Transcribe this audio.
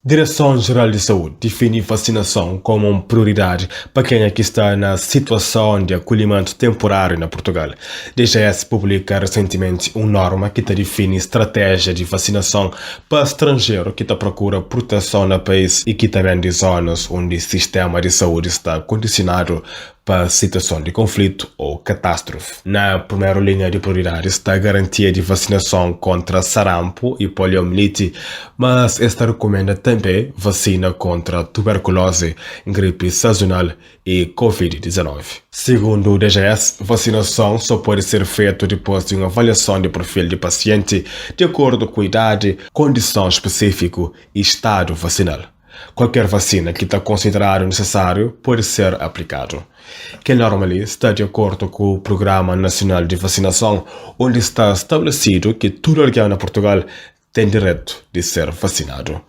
Direson Jeral di Saúdi difini vasinason komu un prioridadi pa kenha ki sta na situason di akolhimentu tenpuráriu na Purtugal. DGS publika resentimenti un norma ki ta difini stratéjia di vasinason pa stranjeru ki ta prokura pruteson na país y ki ta ben di zonas undi sistema di saúdi sta kondisionadu pa situason di konflitu ô katastrofi. Na primeru linha di prioridadi sta garantia di vasinason kontra sarampu y poliomieliti, mas es ta rikumenda tanbe vasina kontra tuberkulozi, gripi sazonal y Covid 19. Sigundu DGS, vasinason so pode ser fetu dipos di un avaliason di perfil di pasienti di akordu ku idadi, kondison spesifiku y stadu vasinal. Kualker vasina ki ta konsideradu nisisáriu pode ser aplikadu. Kel norma li sta di akordu ku Prugrama Nasional di Vasinason, undi sta stablesidu ki tudu algen na Purtugal ten diretu di ser vasinadu.